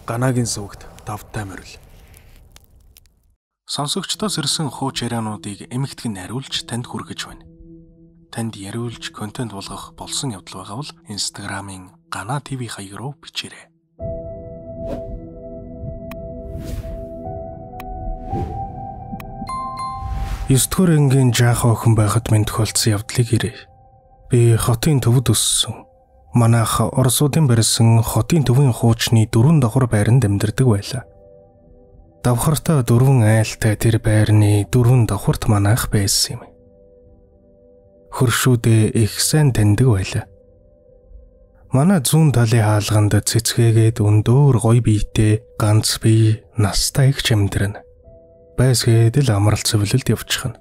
Ганагийн сувагт тавтай морил. Сонсогчдоос ирсэн хууч яриануудыг эмэгтгэн найруулж танд хүргэж байна. Танд яриулж контент болгох болсон явдал байгаа бол Instagram-ын Гана ТV хаяг руу бичээрэй. Есдүгээр ангийн жаахан охин байхад минь тохиолдсон явдлыг ирээ. Би хотын төвд өссөн. Манайх Оросуудын барьсан хотын төвийн хуучны 4 давхар байранд амьдардаг байлаа. Давхартаа 4 айлтай тэр байрны 4 давхарт манайх байсан юм. Хөршүүдээ их сайн таньдаг байлаа. Манай зүүн талын хаалганд цэцгээгээд өндөөр гоё биетэй ганц бие настай их амьдарна. Байсгээд л амралт цэвлэлд явчихна.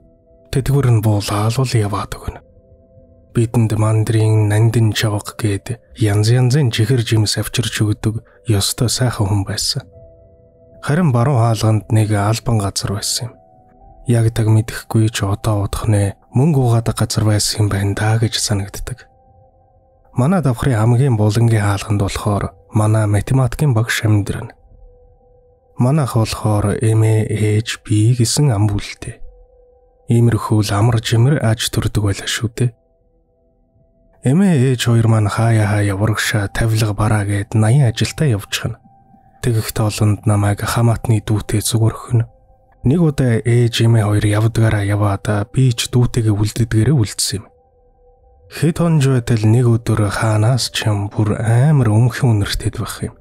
Тэтгэвэр нь буулаал бол яваад өгнө. Бидэнд мандрын нандин чавга гээд янз янзын чихэр жимс авчирч өгдөг ёстой сайхан хүн байсан. Харин баруун хаалганд нэг албан газар байсан юм. Яг таг мэдэхгүй ч одоо удахнэ мөнгө угаадаг газар байсан юм байна даа гэж санагддаг. Манай давхрын хамгийн булангийн хаалганд болохоор манай математикийн багш амьдарна. Манайх болохоор эмээ, ээж, би гэсэн ам бүлтэй. Иймэрхүү л амар жимэр аж төрдөг байлаа шүү дээ. Эмээ ээж хоёр маань хаяа хаяа урагшаа тавилга бараа гээд 80 ажилдаа явчихна. Тэгэх тоолонд намайг хамаатны дүүтэй зүгөрхөн. Нэг удаа ээж эмээ хоёр явдгаараа яваад би ч дүүтэйгээ үлддэгээрээ үлдсэн юм. Хэд хонж байтал нэг өдөр хаанаас ч юм бүр амар өмхөн үнэртэд байх юм.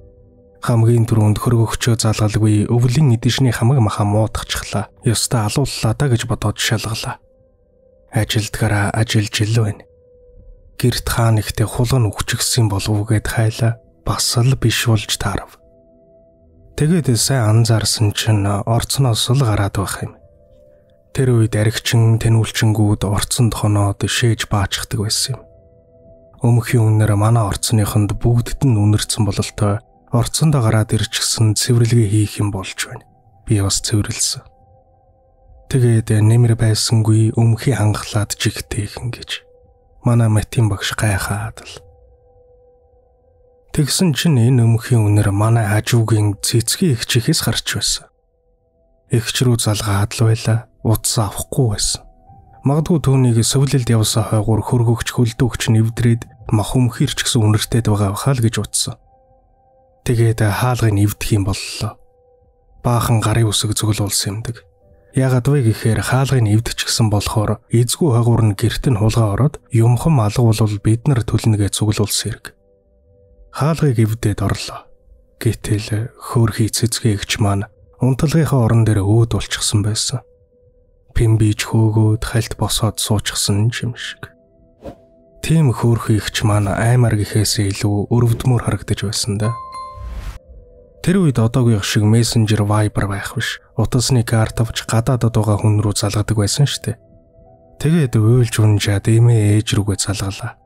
Хамгийн түрүүнд хөргөгчөө залгалгүй өвлийн эдэшний хамаг маха муудахчлаа. Ёстой алууллаа да гэж бодоод шалгалаа. Ажилдгаараа ажиллаж ил байна. Гэрт хаа нэгтээ хулган үхчихсэн болов уу гэд хайлаа. Бас л биш болж таарав. Тэгээд сайн анзаарсан чинь орцноос л гараад байх юм. Тэр үед аригчин тэнүүлчингүүд орцонд хоноод шээж баачдаг байсан юм. Өмхийн үнээр манай орцныхонд бүгдд нь үнэрсэн бололтой орцондоо гараад ирчихсэн цэвэрлэгээ хийх юм болж байна. Би бас цэвэрлсэн. Тэгээд нэмэр байсангүй өмхий хангалаад жигтэйхэн гэж. Манай матийн багш гайхаад л. Тэгсэн чинь энэ өмхийн үнэр манай хажуугийн цэцгийн эгчийнхээс гарч байсан. Эгч рүү залгаад л байла, утас авахгүй байсан. Магадгүй түүнийг сувлэлд явсан хойгуур хөргөгч хөлдөөгч нэвдрээд мах өмхийрч гэсэн үнэртэд байгаа бахаа л гэж утсан. Тэгээд хаалгыг эвдэх юм боллоо. Баахан гарын үсэг цуглуулсан юмдаг. Яагаад вэ гэхээр хаалгыг эвдчихсэн болохоор эзгүй хойгуур нь гэрт нь хулгай ороод юмхан алга болвол бид нар төлнөгээ цуглуулсан хэрэг. Хаалгыг эвдээд орлоо. Гэтэл хөөрхий цэцгээ эгч маань унтлагынхаа орон дээр өөд болчихсон байсан. Пимбиж хөөгөөд хальт босоод суучихсан юм шиг. Тийм хөөрхий эгч маань аймар гэхээсээ илүү өрөвдмөр харагдаж байсан да. Тэр үед одоогийн шиг мессенжер Viber байх биш. Утасны карт авч гадаадад байгаа хүн рүү залгадаг байсан штэ. Тэгээд уйлж унжаад эмээ ээж рүүгээ залгалаа.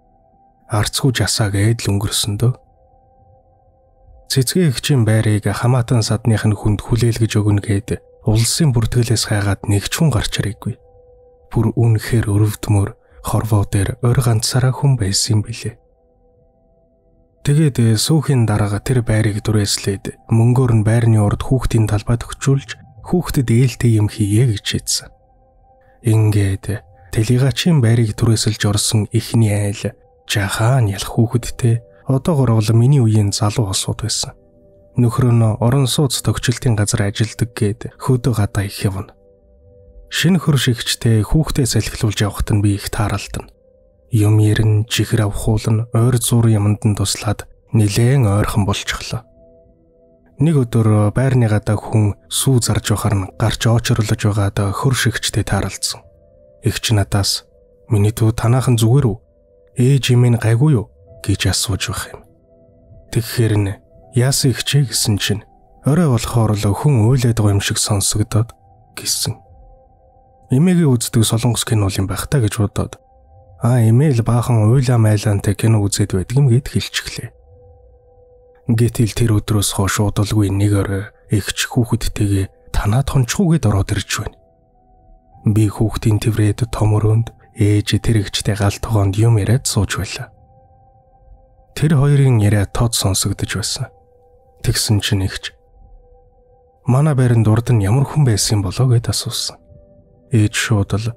Арцгүй жасаа гээд л өнгөрсөн дөө. Цэцгийн эгчийн байрыг хамаатан садных нь хүнд хүлээлгэж өгнө гээд улсын бүртгэлээс хайгаад нэг ч хүн гарч ирээгүй. Бүр үнэхээр өрөвдмөр хорвоо дээр ор ганцаараа хүн байсан юм билээ. Тэгээд сүүхийн дарга тэр байрыг түрээслээд мөнгөөр нь байрны урд хүүхдийн талбай төгчүүлж хүүхдэд ээлтэй юм хийе гэж шийдсэн. Ингээд Телегачийн байрыг түрээсэлж орсон эхний айл жахаан ялах хүүхэдтэй одоогор бол миний үеийн залуу осууд байсан. Нөхөр нь орон сууц төгчлөлтийн газар ажилдаг гээд хөдөө гадаа их явна. Шинэ хөр шигчтэй хүүхдээ салхилуулж явахад нь би их тааралдана. Юм ярин, чихэр авахуулна, ойр зуур юмд нь туслаад нилээн ойрхон болчихлоо. Нэг өдөр байрны гадаа хүн сүү зарж байхаар нь гарч очорлож байгаад хөр шигчтэй тааралдсан. Эгч надаас "Миний дүү танаахан зүгээр үү? Ээж имэн гайгүй юу?" гэж асууж байх юм. Тэгэхээр нь яасан эгчээ гэсэн чинь орой болохоор л хүн уйлаад байгаа юм шиг сонсогдоод гэсэн. Эмээгээ үздэг солонгос кино юм байх та гэж бодоод аа эмээл баахан уйлаа майлаантай кино үзээд байдаг юм гэд хэлчихлээ. Гэтэл тэр өдрөөс хойш удалгүй нэг орой эгч хүүхэдтэйгээ танаад хончхуугээд ороод ирж байна. Би хүүхдийн тэврээд том өрөөнд ээж тэр эгчтэй гал тогоонд юм яриад сууж байлаа. Тэр хоёрын яриа тод сонсогдож байсан. Тэгсэн чинь эгч манай байранд урд нь ямар хүн байсан юм болоо гэд асуусан. Ээж шууд л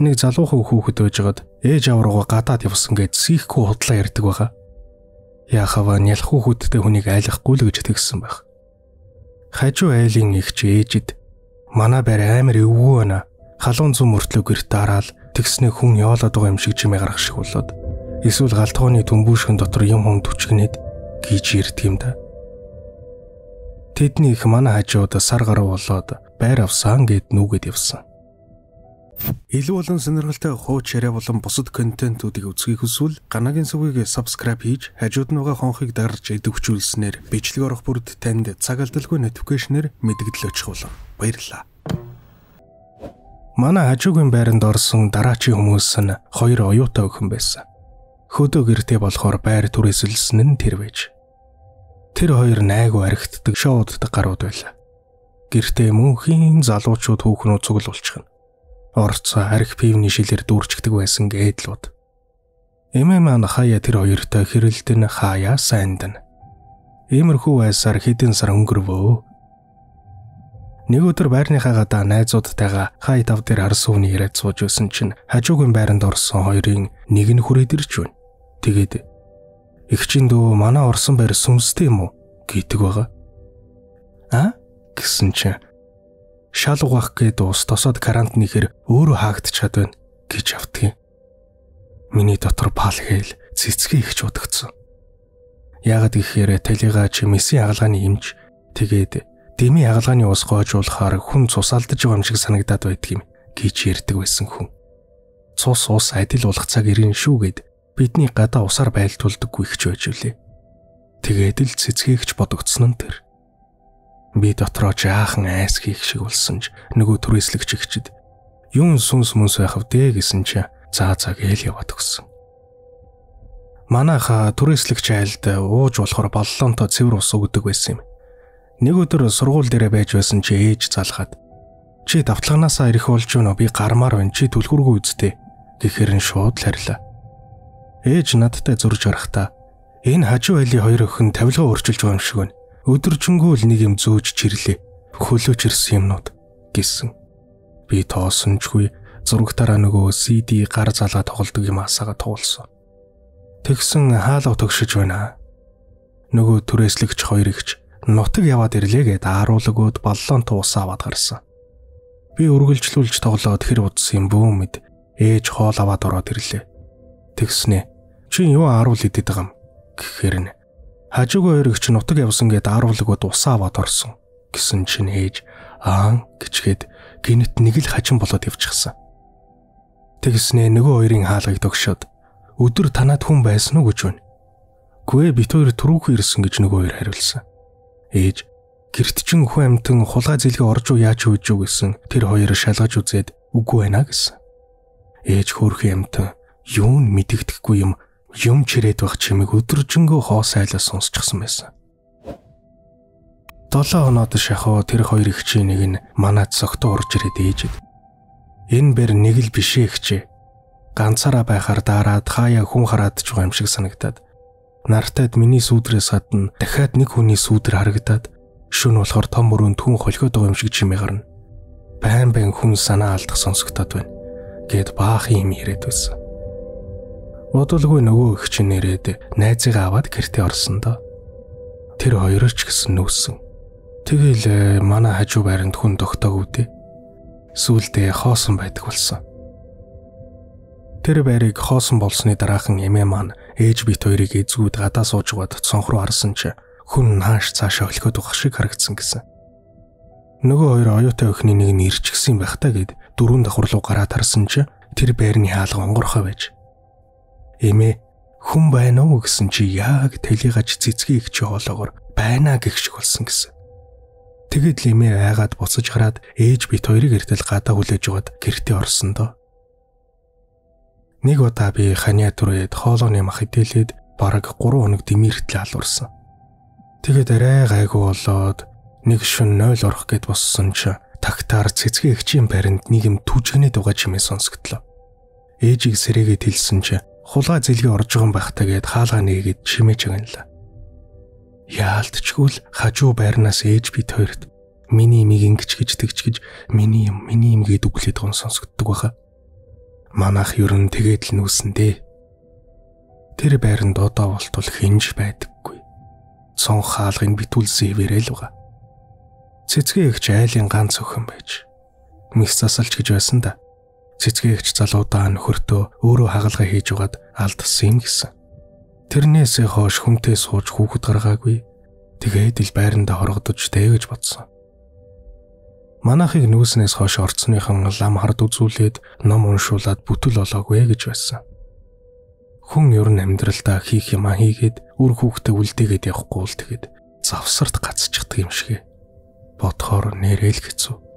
нэг залуухан хүүхэд байжгаад ээж аврууга гадаад явсан гэд сийхгүй худлаа ярьдаг байгаа. Яхава нялх хүүхэдтэй хүнийг айлгахгүй л гэж тэгсэн байх. Хажуу айлын эгч ээжид манай байр амар эвгүй байна. Халуун зүүн мөртлөө гэрт дараал тэгснээ хүн яваалаад байгаа юм шиг чимээ гарах шиг болоод эсвэл галтгооны төмбүүшгэн дотор юм хүн түчгнээд гэж ярьдаг юм да. Тэдний их манай хажууд сар гаруй болоод байр авсан гэд нүгэд явсан. Илүү олон сонирхолтой хууч яриа болон бусад контентуудыг үзэхийг хүсвэл Ганагийн сүгийг subscribe хийж хажууд нь байгаа хонхыг дарж идэвхжүүлснээр бичлэг орох бүрд танд цаг алдалгүй notification-ээр мэдэгдэл очих болно. Баярлалаа. Манай хажуугийн байранд орсон дараачийн хүмүүс нь хоёр оюутай охин байсан. Хөдөө гэртээ болохоор байр түрээсэлсэн нь тэр байж. Тэр хоёр найгуу архитдаг шоуддаг гарууд байлаа. Гэртээ мөнхийн залуучууд хүүхнүүд цуглуулчихна. Орцоо арх пивний шилээр дүүрчдэг байсан гээд л бод. Эмээ маань хаяа тэр хоёртой хэрэлдэн хаяа сайндна. Иймэрхүү байсаар хэдэн сар өнгөрвөө. Нэг өдөр байрныхаа гадаа найзуудтайгаа хай тав дээр арс ууны яриад сууж байсан чинь хажуугийн байранд орсон хоёрын нэг нь хүрээд ирж байна. Тэгээд эгчийн дүү манай орсон байр сүнстэй юм уу гэдэг байгаа. А гэсэн чинь шал угаах гээд ус тосоод карантинийхэр өөрөө хаагдчихад байна гэж автгийг. Миний дотор пал хээл цэцгээ ихч удагцсан. Яагаад гэхээр талигаа чи месийн хагалгааны эмч тэгээд дэмий хагалгааны ус гоожуулахаар хүн цусаалдаж байгаа юм шиг санагдаад байдаг юм гэж ярьдаг байсан хүн. Цус ус адил болох цаг ирнэ шүү гэд бидний гадаа усаар байлтуулдаггүй ихч байж үлээ. Тэгээд л цэцгээгч бодогдсон нь тэр. Би дотроо жаахан айс хийх шиг болсон ч нөгөө түрээслэгч ихчэд юун сүнс мүнс байх вэ гэсэн чи заа заа гээл яваад өгсөн. Манайхаа түрээслэгч айлд ууж болохоор баллонтой цэвэр ус өгдөг байсан юм. Нэг өдөр сургууль дээрээ байж байсан чи ээж залгаад чи давталганаасаа ирэх болж байна би гармаар байна чи түлхүүргүй үсттэй гэхээр нь шууд л харилаа. Ээж надтай зурж харахтаа энэ хажуу айлын хоёр охин тавилгаа өөрчилж байгаа юм шиг байна. Өдөржингөө л нэг юм зөөж чирлээ. Хөлөөч ирсэн юмнууд гэсэн. Би тоосончгүй зурагтаараа нөгөө CD гар залгаа тоглодог юм асаага туулсан. Тэгсэн хаалга тогшиж байна. Нөгөө түрээслэгч хоёр ихч нутаг яваад ирлээ гэд ааруулгууд баллон туусаа аваад гарсан. Би үргэлжлүүлж тоглоод хэр удсан юм бүү мэд ээж хоол аваад ороод ирлээ. Тэгснэ чи юу ааруул идэт байгаа юм гэхээр нь хажуугийн хоёр ихч нутаг явсан гэд ааруулгууд усаа аваад орсон гэсэн чинь ээж аан гэчгээд гинэт нэг л хачин болоод явчихсан. Тэгснэ нөгөө хоёрын хаалгыг тогшоод өдөр танад хүн байсан уу гэж байна. Гүй бит хоёр түрүүхэн ирсэн гэж нөгөө хоёр хариулсан. Ээж гэрт чин хүн амтан хулгай зэлгээ орж уу яаж үеж үү гэсэн тэр хоёр шалгаж үзээд үгүй байна гэсэн. Ээж хөөрхөн амтан юу н мэдэгдэхгүй юм юм чирээд байх чимэг өдөржингөө хоос айлаа сонсчихсан байсан. 7 хоноод шахуу тэр хоёр эгчийн нэг нь манад согтуу орж ирээд ээжэд энэ бэр нэг л биш эгчээ. Ганцаараа байхаар дараад хаяа хүн хараад ч байгаа юм шиг санагдаад нартайд миний сүүдрээс гадна дахиад нэг хүний сүүдэр харагдаад шөнө болохоор том өрөөнд хүн холхиод байгаа юм шиг чимээ гарна. Байн байн хүн санаа алдах сонсогдоод байна гэд баахан юм яриад байсан. Бодолгүй нөгөө эгч нэрээд найзыгаа аваад гэртээ орсон доо. Тэр хоёр ч гэсэн нүүсэн. Тэгэл манай хажуу байранд хүн тогтоогүй дээ. Сүүлдээ хоосон байдаг болсон. Тэр байрыг хоосон болсны дараахан эмээ маань ээж бит хоёрыг эзгүүд гадаа сууж байгаад цонх руу харсан чи хүн нааш цаашаа өлхөд байгаа шиг харагдсан гэсэн. Нөгөө хоёр оюутай охины нэг нь ирчихсэн байх та гэд дөрвөн давхар руу гараад харсан чи тэр байрны хаалга онгорхой байж. Эмээ хүн байна уу гэсэн чи яг талигаач цэцгийг чи хоолоогоор байна гэх шиг болсон гэсэн. Тэгэд л эмээ айгаад буцаж гараад ээж бит хоёрыг эртэл гадаа хүлээж байгаад гэртээ орсон доо. Нэг удаа би ханиа түрээд хоолойны мах идэлээд бараг 3 хоног дэмийртлээ алуурсан. Тэгээд арай гайгүй болоод нэг шөн 0 орох гэд боссон чи тагтаар цэцгийн эгчийн байранд нэг юм түжгэнээд байгаа чимээ сонсогдлоо. Ээжийг сэрээгээд хэлсэн чи хулгай зэлгээ орж байгаа юм байх та гэд хаалгаа нээгээд чимээ чагналаа. Яалтчгүй л хажуу байрнаас ээж бит хоёрт миний имийг ингэж гэж тэгж гэж миний юм гээд үглээд гон сонсогддог байха. Манайх ер нь тэгээд л нүүсэн дээ. Тэр байранд одоо болтол хинж байдаггүй. Цонх хаалгыг битүүлсэн хэвээрээ л байгаа. Цэцгээ эгч айлын ганц охин байж мис засалж гэж байсан да. Цэцгээ эгч залуудаа нөхөртөө өөрөө хагалгаа хийж байгаад алдсан юм гэсэн. Тэрнээсээ хойш хүнтэй сууж хүүхэд гаргаагүй. Тэгээд ил байрандаа хорогдож дээ гэж бодсон. Манайхыг нүүснээс хойш орцныхан лам хард үзүүлээд ном уншуулад бүтэл олоогүй гэж байсан. Хүн ер нь амьдралдаа хийх юмаа хийгээд үр хүүхдээ үлдээгээд явахгүй л тэгээд завсарт гацчихдаг юм шиг. Бодохоор нэрэл хэцүү.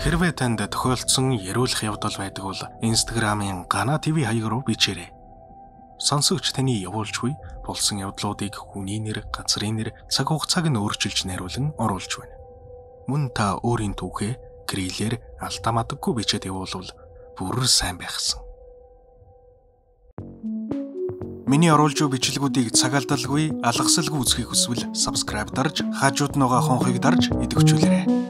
Хэрвээ танд тохиолдсон яриулах явдал байдаг бол Instagram-ын Гана ТV хаяг руу бичээрэй. Сонсогч таны явуулж буй болсон явдлуудыг хүний нэр, газрын нэр, цаг хугацааг нь өөрчилж найруулан оруулж байна. Мөн та өөрийн түүхээ грилээр алдаа мадаггүй бичээд явуулвал бүр сайн байхсан. Миний оруулж буй бичлэгүүдийг цаг алдалгүй, алгасалгүй үзэхийг хүсвэл subscribe дарж, хажууд нь байгаа хонхыг дарж идэвхжүүлээрэй.